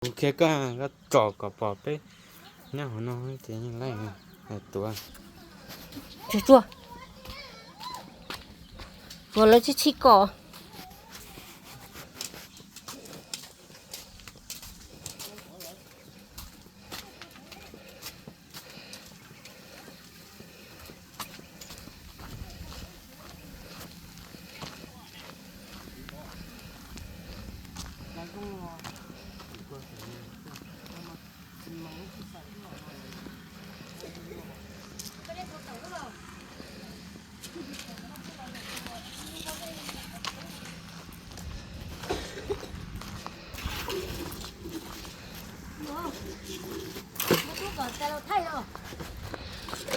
Kuv qhia koj, koj tsom kom pom peb nyob hauv no ces yeej laij hais tuav. Tsuag tsuag, tsuag lawv tsis txhij kom.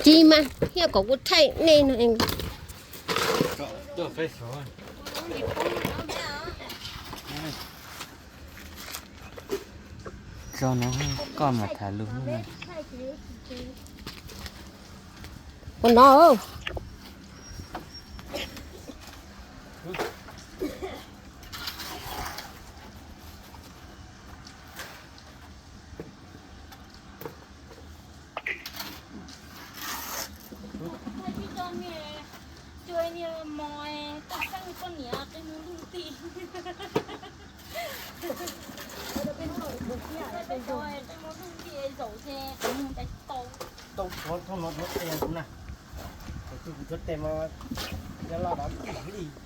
Tsis mas thiaj kom kuv thaij nej no. Tso no, koj mas tham lus. Ua no.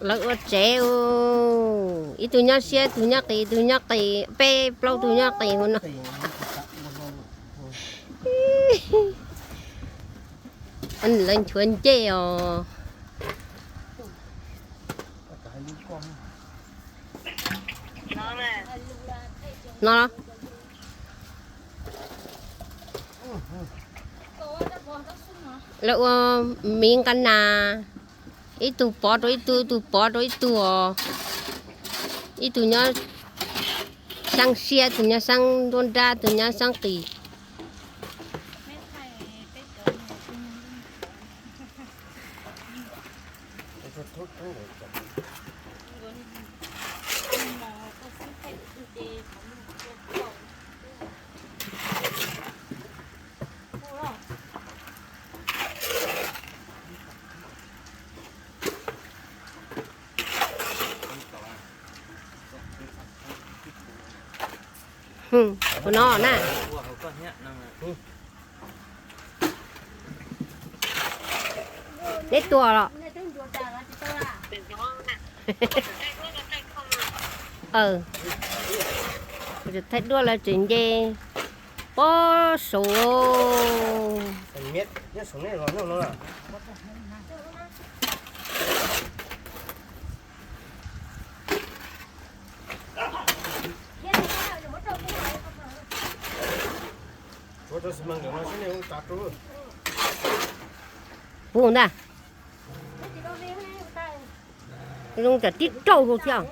Lawv ua tsev, ib tug nyob siab, ib tug nyob qis, ib tug nyob qis, peb plaub tug nyob qis hauv no. Lawv nchuav ncej os. No los, lawv ua miv nqa nas, ib tug pov rau ib tug, ib tug pov rau ib tug os. Ib tug nyob xeeb siab, ib tug nyob xeeb nruab nrab, ib tug nyob xeeb qis. Tus no na. Neb tuaj los? Thaij duab lawv tseem nce pob saud. Puv ntag. Zoo tam tib rauj hlo thiab.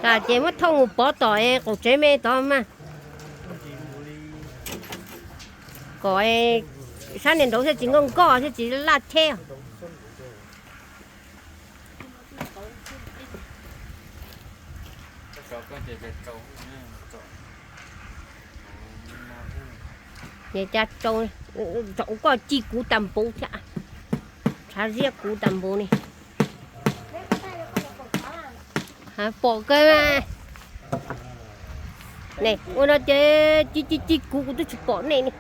Tas ces muab thauj mus pov tom qaum tsev me tod mas. Kom sab niag nraud thiaj tsis nkoj nkoj thiaj tsis laj cheb. Niag ca tsau, koj ci kuv tag npaum thiab, tshav ziab kuv tag npaum ne. Pom kawg. Ne ua no ces ci ci ci kuv, kuv twb tsis pom nej ne.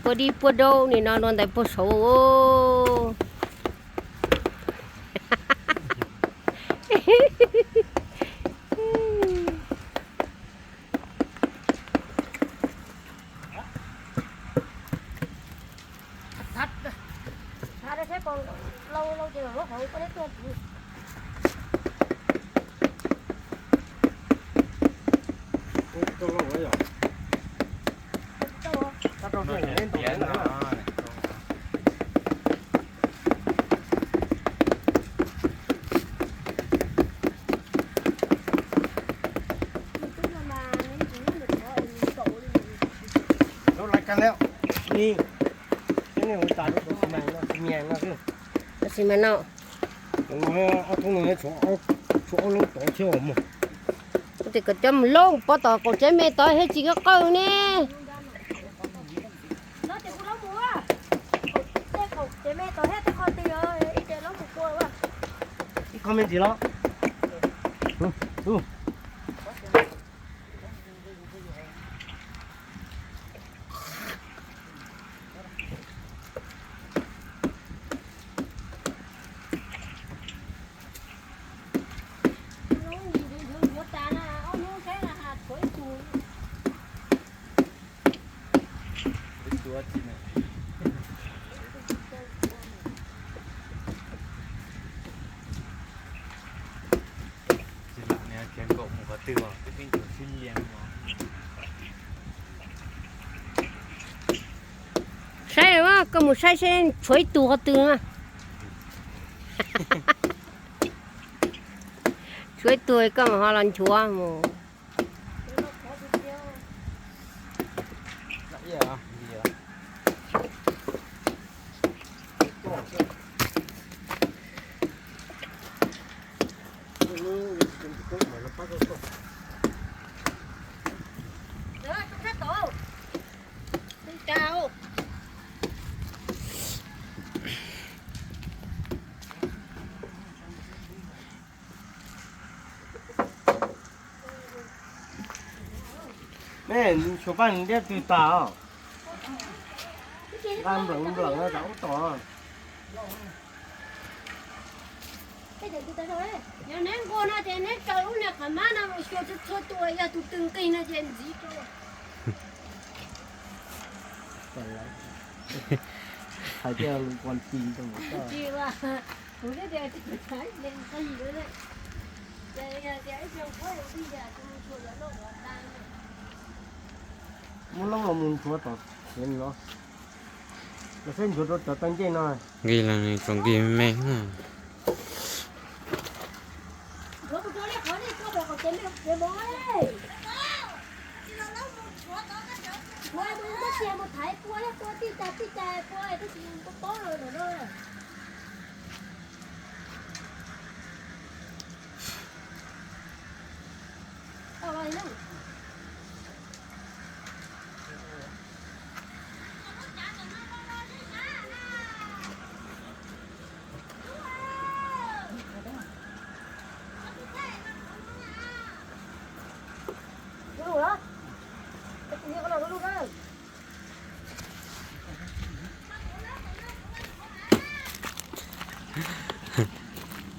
Puag dib puag daub ni no dua ntais puag saud. Ib, ib, nej ua tas rau cov xi mas no, xi mas no xwb. Cov xi mas no. Ob tug no tshuav, tshuav ob lub tod thiab os mog. Kuv tias kom coj mus lub pob tom qaum tsev me tod thiab tsis qawj ne. Ib qho me ntsis los. Saib, koj mus saib seb tshuav ib tug qhov twg na. Tshuav ib tug koj mam ho los nchuav mus. Nej tshuav paj ntiab twg tas os? Nqa nplawm nplawm rau ub tom. Yog neb nquag no ces neb raws lub niag qhov mab no mus xyuas txhua txhua tus, yog tus twg nqig no ces ntxiv rau. Hais tias lus pos ti rau mus tsis, kuv twb tias tsis nqig. Muab loob los mus ntxuav tom no, los saib ntxuav rau cov tau ncej no. Nqis los nws tsuas nqis me me.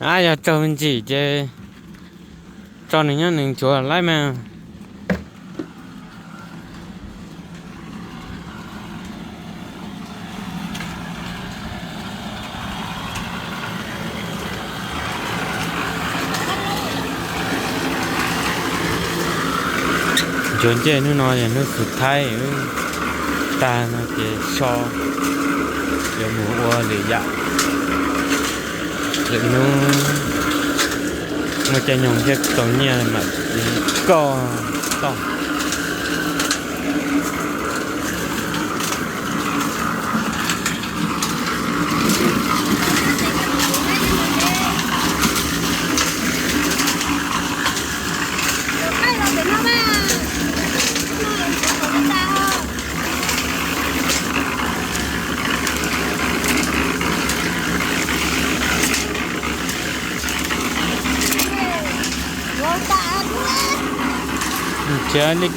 A, yog raug me ntsis ces tso nws nyob nws nchuav laib mas. Nchuav ncej hnub no yog hnub xus thaib, tag no ces so yuav mus ua lwm yam. Lwm hnub muaj caij nyoog thiab tau nyiaj mam koj toj. Khiav li.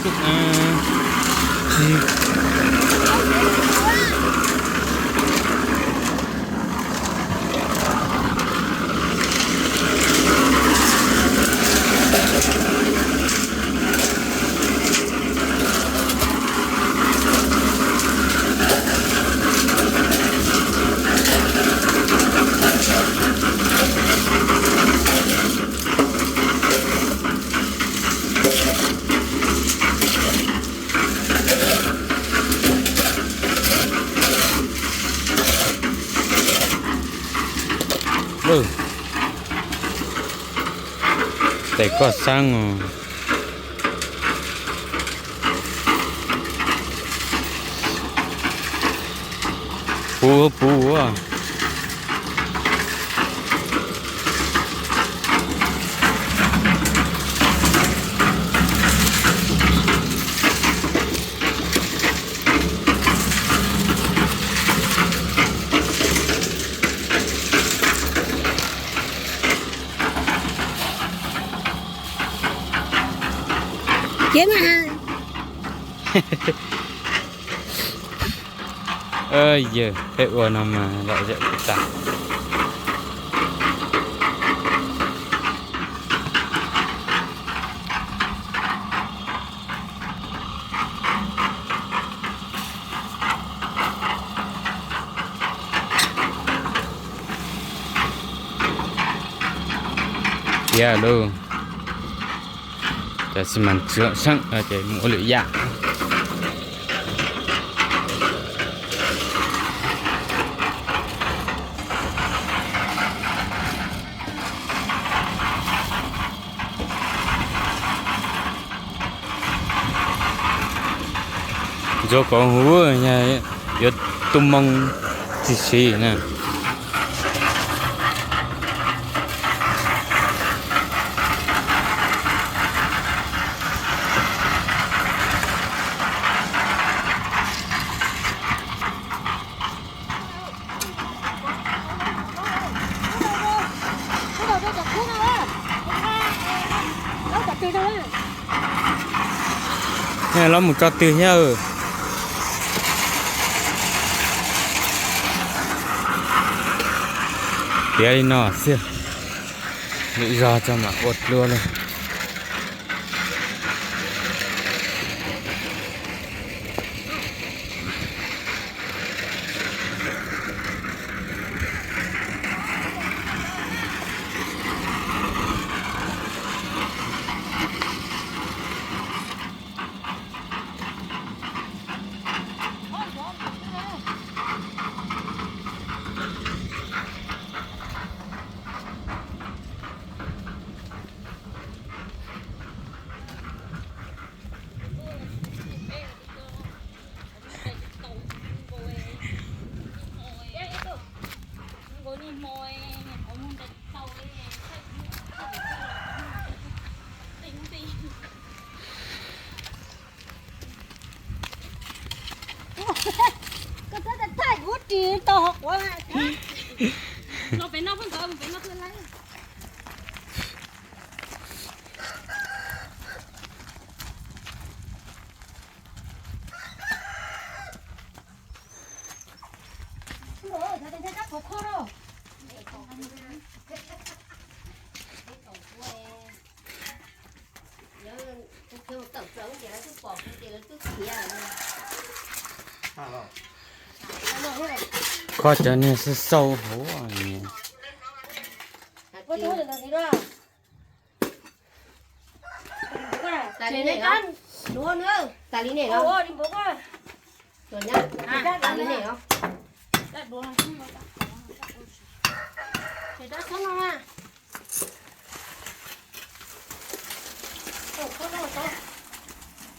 Tes koj xab os. Puv puv. Ces mas yawg peb ua no mas lom zem tas. Tiav lauj. Cov xi mas tsuam seej no ces mus ua lwm yam. Ntxuav kom huv, yuav tu moo tsis siv na. Los mus tso twg thiab. Tiav li no xwb, lwm zog tso mam ua dua li. Koj txhob thaij kuv ris tau hauv quav. Los pem no pheej ntawd, mus pem no pheej lawm. Koj cov niag xauj xauj hauv. Tas li nej los? Tas li nej los?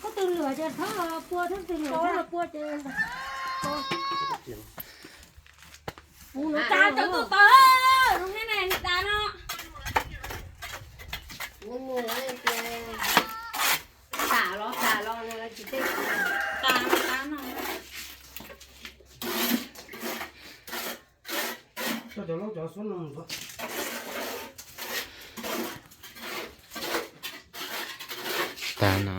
Koj tus lwm ces thab pua, thab tus lwm pua ces. Mus no tas cov tuaj tod, no ne, tas no. Mus mus tias tas los tas los tsis tej tas no. Cov lub cov xub no mus. Tas no.